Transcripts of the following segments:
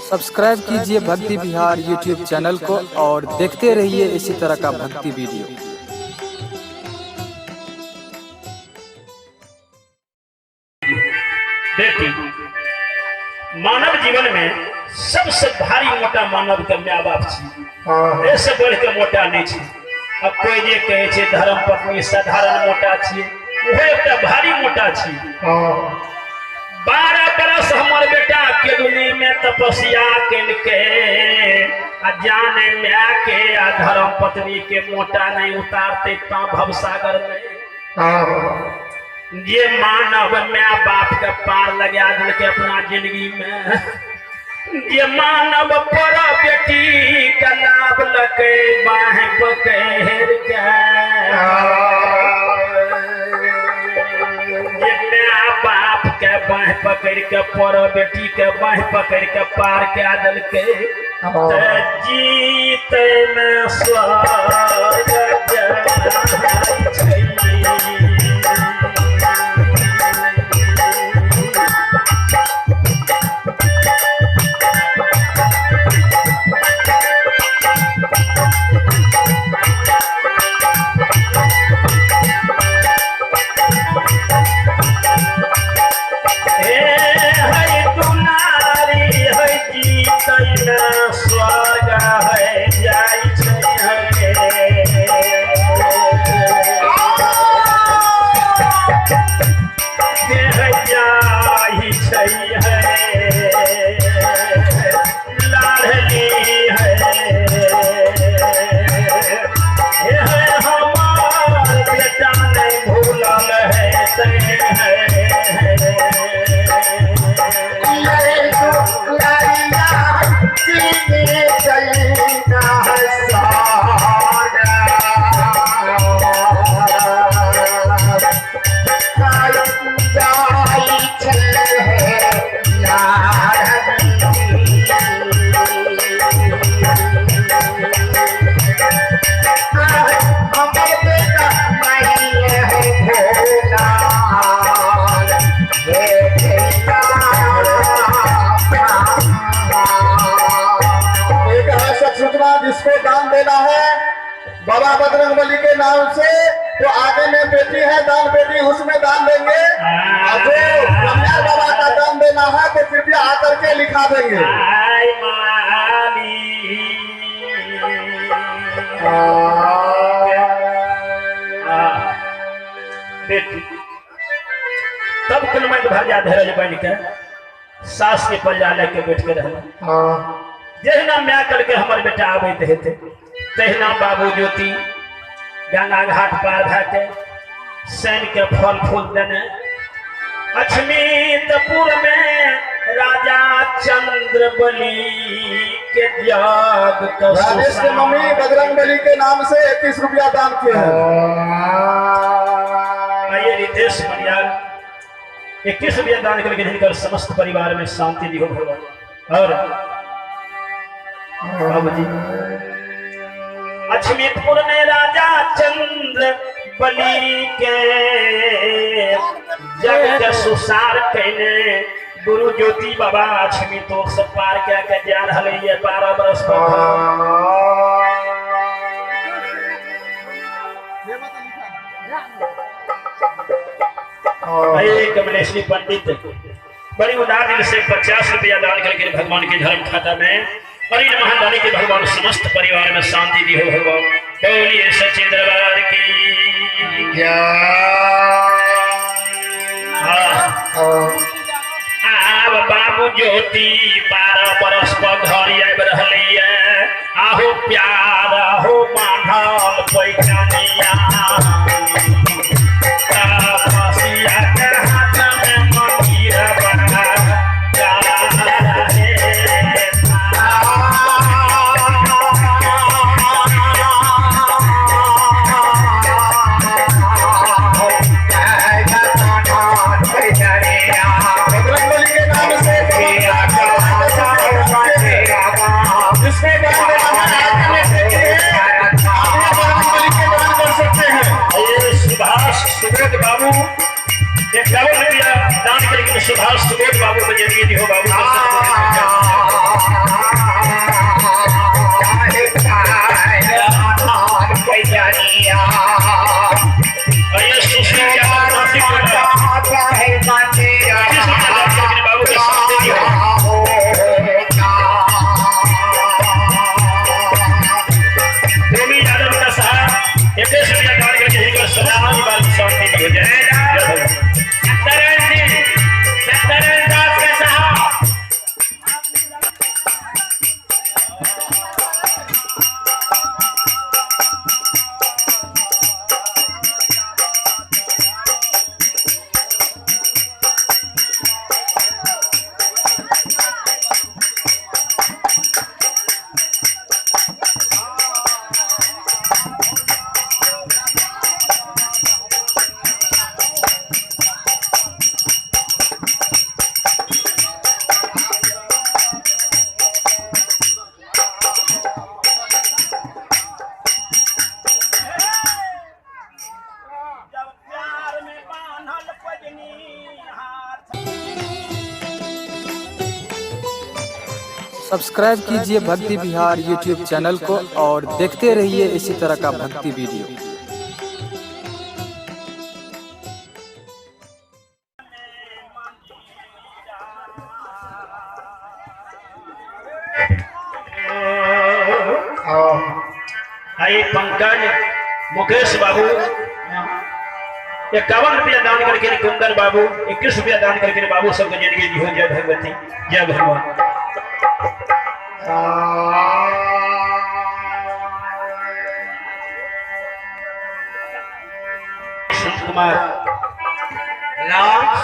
Subscribe कीजिए भक्ति Bihar YouTube channel को और देखते रहिए इसी तरह का भक्ति वीडियो। बेटी मानव जीवन में सबसे भारी मोटा मानव के my बाप छी, ऐसे बढ़ के मोटा नहीं छी। अब कोई जे कहे छे धर्म पत्नी साधारण मोटा छी, उहो एकटा भारी मोटा छी। 12 बरस हमर बेटा के दुनिया में तपस्या केलके आ जाने my के आ धर्म पत्नी के मोटा नहीं उतारते ता भवसागर में। ये मानव my बाप के पार लगा दिलके अपना जिंदगी में। ये मानव पर बेटी के लाभ लके बाह पकड़ के, ये my बाप के बाह पकड़ के पर बेटी के बाह पकड़ के पार के दिलके जीते में स्वर्ग जाइ छै। जिसको दान देना है बाबा बजरंगबली के नाम से, तो आगे में बेटी है दान बेटी, उसमें दान देंगे। और जो कन्या बाबा का दान देना है तो कृपया आकर के लिखा देंगे। बेटी तब कुलमंद भर धीरज बन के सास के पल्ला लेके बैठ के रहना। जहिना my करके हमर बेटा आबैत हेतै तहिना बाबू ज्योति गंगा घाट पार भए के सैन के फल फूल देने अछमीतपुर में राजा चंद्र बलि के त्याग। राजेश के मम्मी बजरंग बली के नाम से 21 रुपया दान किए हैं। आइए रितेश मनियार 21 रुपया दान करके जिनकर समस्त परिवार में शांति दी हो भगवान। और बाबूजी अछमीतपुर में राजा चंद्र बलि के जग के सुसार कैने गुरु ज्योति बाबा अछमीतों से पार क्या के जा रहा है 12 बरस पर। कमलेश्वरी पंडित बड़ी उदार दिल से 50 रुपया दान करके भगवान के धर्म खाता में और इन महादानी के भगवान समस्त परिवार में शांति दी हो भगवान। बोलिए सच्चे दरबार की आब बाबू ज्योति 12 बरस पर घर आबि रहलैया। आहो प्यार आहो बांधल पैठानिया सुबोध बाबू 51 रुपया दान करके सुभाष सुबोध बाबू को ज़िंदगी दी हो बाबू। सब्सक्राइब कीजिए भक्ति बिहार यूट्यूब चैनल को और देखते रहिए इसी तरह का भक्ति वीडियो। आई पंकज मुकेश बाबू 51 रुपया दान करके कुंदन बाबू 21 रुपया दान करके बाबू सबके जिंदगी जी हो। जय भगवती, जय भगवान। संत कुमार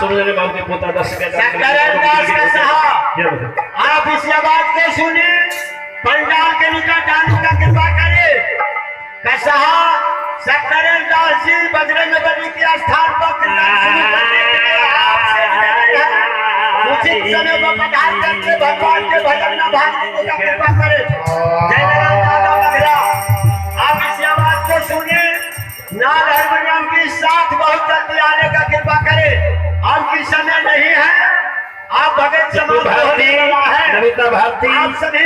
सूर्य बाबू के पोता 10 रुपया दान करके। आप इस आवाज को सुने, पंडाल के निकट आने का कृपा करे। कसहा सत्यनारायण दास जी बजरंग बली के स्थान पर शुरू करने के लिए आपसे निवेदन है, उचित समय पर पधार करके भगवान के भजन में भाग लेने का कृपा करे। जय नारायण दादा बघला। आप इस आवाज को सुने, नाल हारमोनियम के साथ बहुत जल्दी आने का कृपा करे। अब की समय नहीं है, आप भगत समाज भारती है, नमिता भारती आप सभी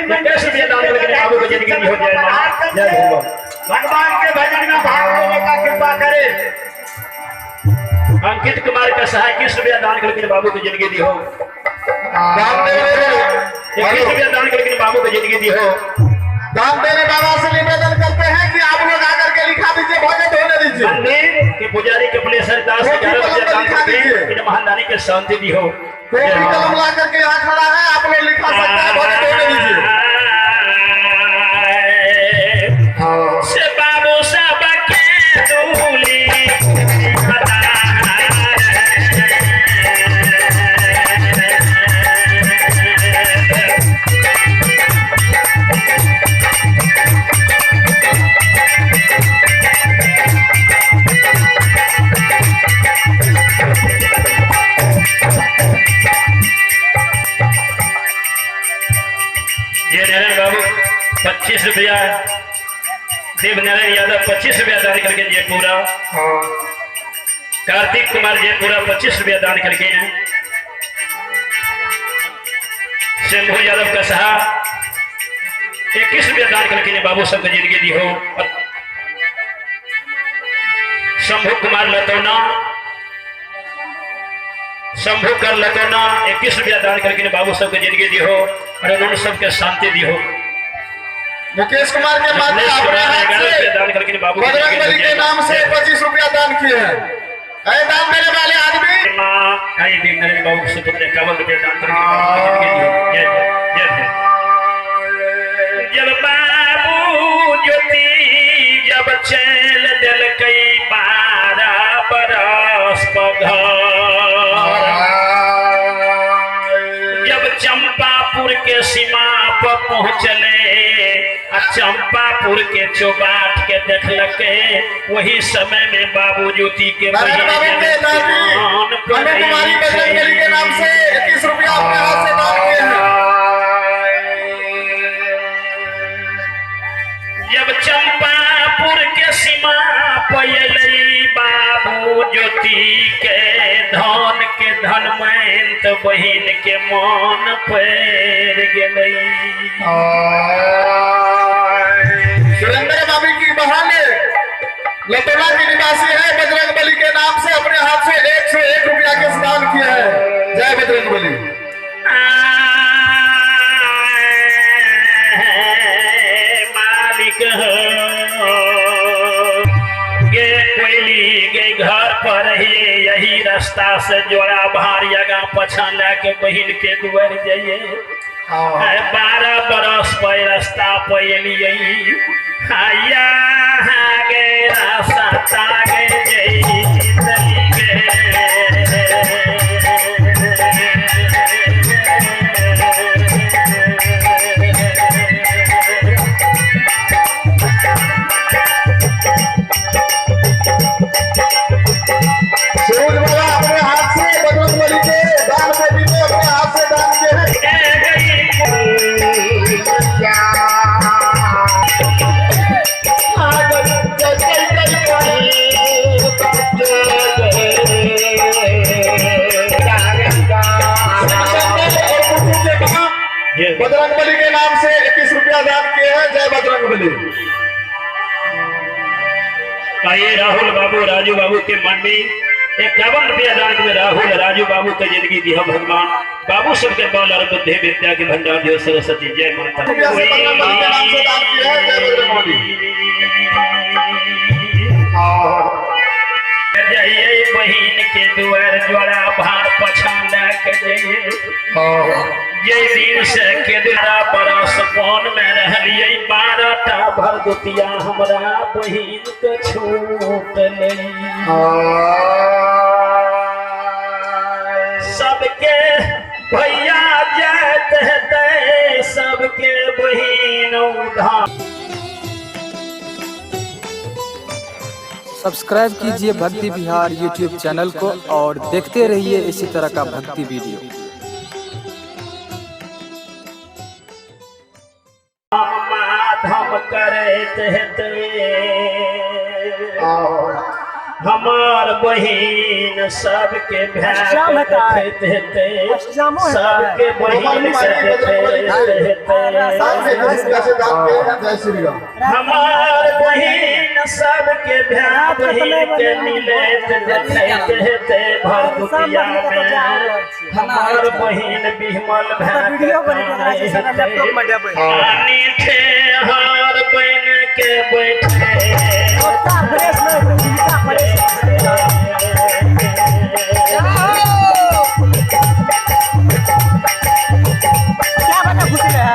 भगवान के भजन में भाग लेने का कृपा करे। अंकित कुमार का सहाय 21 रुपया दान करके बाबू की जिंदगी दी हो। 21 रुपया दान करके बाबू की जिंदगी दी हो। दान देने बाबा से निवेदन करते हैं कि आप लोग आकर के लिखा दीजिए, भजन होने दीजिए। मंदिर के पुजारी कपिलेश्वर दास 11 रुपया दान करके महादानी के शांति दी हो। कॉपी कलम ला करके यहाँ खड़ा है, आप लोग लिखा सकता है, भजन होने दीजिए। से बाबू सब के दूली बाबू 25 रुपया, देवनारायण यादव 25 रुपया दान करके जयपुरा, कार्तिक कुमार जयपुरा 25 रुपया दान करके, शंभू यादव कसहा 21 रुपया दान करके बाबू सबके जिंदगी दी हो। शंभू कुमार लतौना, शंभू कर लतौना 21 रुपया दान करके बाबू सबके जिंदगी दी हो और उन्होंने सबके शांति दी हो। मुकेश कुमार के माता अपने हाथ से बजरंग बली के नाम से 25 रुपया दान किए हैं। अरे दान देने वाले आदमी बाबू से 51 रुपया दान करके। जब बाबू ज्योति जब चल दिल कई 12 बरस पघर, जब चंपापुर के सीमा पर पहुँचले, चंपापुर के चौबाट के देखलके, वही समय में बाबू ज्योति के कुमारी बजरंग बली के नाम से 21 रुपया अपने हाथ से दान किए हैं। जब चंपापुर के सीमा पर बाबू ज्योति के धन के धनमंत बहिन के मन पड़ गई। सुरेंद्र बाबू की बहन लतोला की निवासी है, बजरंग बली के नाम से अपने हाथ से 101 रुपया के दान किया है। जय बजरंग बली। मालिक गे कोयली गे घर पर ही यही रास्ता से जोड़ा भार आगा पछा लेके बहिन के दुआर जाइए। 12 बरस पर रास्ता पर एलियै, आया गे रास्ता गे सूरज बाबा अपने हाथ से बजरंग बली के दान पेटी में अपने हाथ से दान किए हैं। जय बजरंग बली के नाम से 21 रुपया दान किए हैं। जय बजरंग बली। आइए राहुल बाबू राजू बाबू के मम्मी 51 रुपया दान के राहुल राजू बाबू के जिंदगी दिया भगवान बाबू सबके बल और बुद्धि विद्या के भंडार दियो सरस्वती। जय माता। रुपया से बजरंग बली के नाम से दान किए हैं। जय बजरंग बली। जइए बहिन के दुआर ज्वाला भार पछा लैके जइए जय दिन से के दुआरा बरस बन में रहलिए 12 टा भरदुतिया हमरा बहिन के छूटलै। सबके भैया जात हेतै सबके बहिन उधार। सब्सक्राइब कीजिए भक्ति बिहार यूट्यूब चैनल को और देखते रहिए इसी तरह का भक्ति वीडियो। माधव करैत हेतै हमार बहिन सबके भाई देखैत हेतै सबके बहिन से देखैत हेतै जय श्री राम। हमार बहिन सबके भाई बहिन के मिलैत देखैत हेतै भरदुतिया में हमार बहिन बिमल भाई हार बन के बैठे। क्या बता घुसले है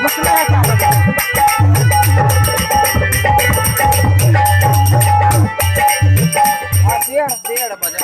घुसले है क्या बता डेढ़ बजे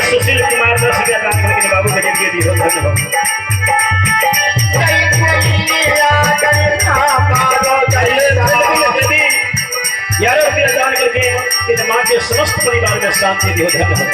सुशील कुमार 10 रुपया दान करके बाबू के जिंदगी दी हो धन्यवाद। 11 रुपया दान करके माँ के समस्त परिवार में शांति दी हो धन्यवाद।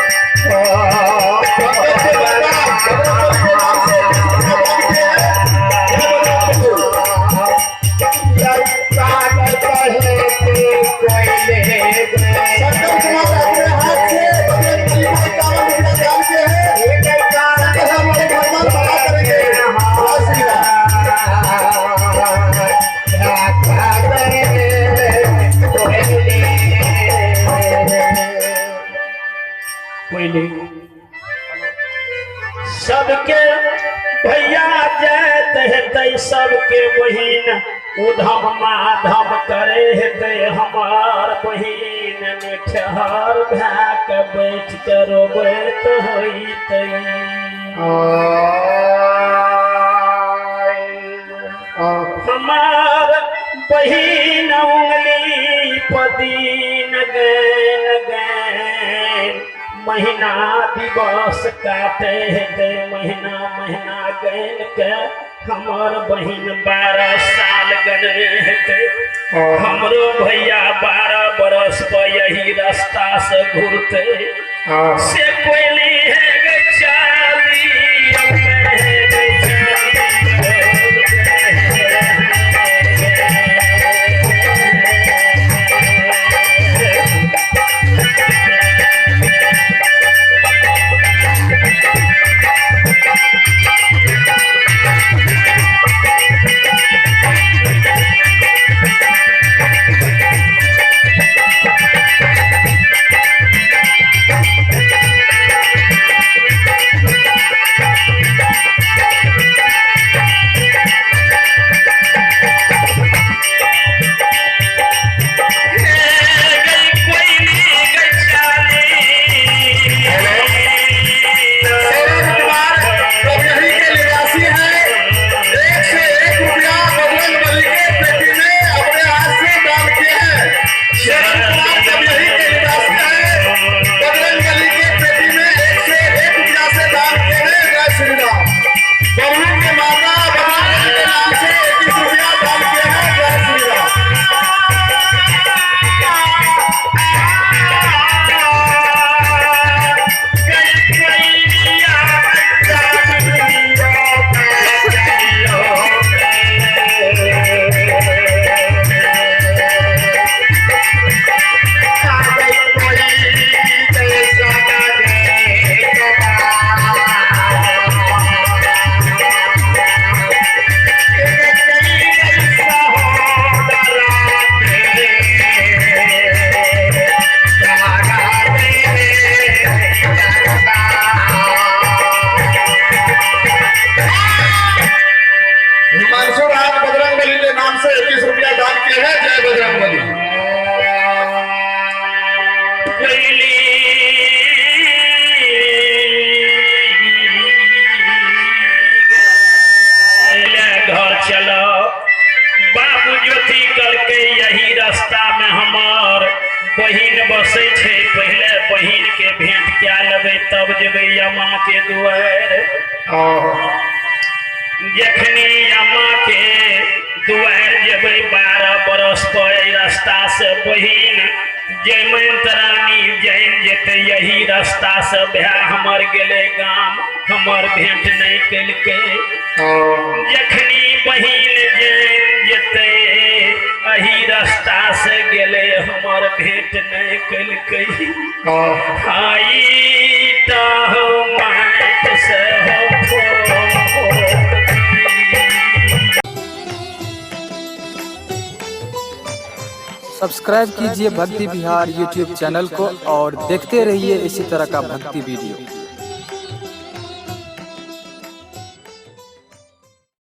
सबके भैया जात हेतै सबके बहिन उधम माधव करे हेतै हमार बहिन निठहर भए के बैठ के रोबैत होइतै। हमार बहिन उंगली पदीन गैन गैन महीना दिवस काटे हेतै महीना महीना गैन के हमार बहिन 12 साल गने हेतै। हमरो भैया 12 बरस पर यही रास्ता से घुरते से कोयली है गे चाली रास्ता में हमर बहिन बसै छै, पहिले बहिन के भेंट कए लेबै तब जेबै यमा के दुआरि। जखनी यमा के दुआरि जेबै 12 बरस पर एहि रास्ता से बहिन जयमंत रानी जैन जेतै, यही रास्ता से भाय हमर गेलै गाम, हमर भेंट नहि केलकै। जखनी बहिन जैन जेतै एही रास्ता से गेलै, हमर भेंट नहि केलकै। आई तऽ माटि से हो। सब्सक्राइब कीजिए भक्ति बिहार यूट्यूब चैनल को और देखते रहिए इसी तरह का भक्ति वीडियो।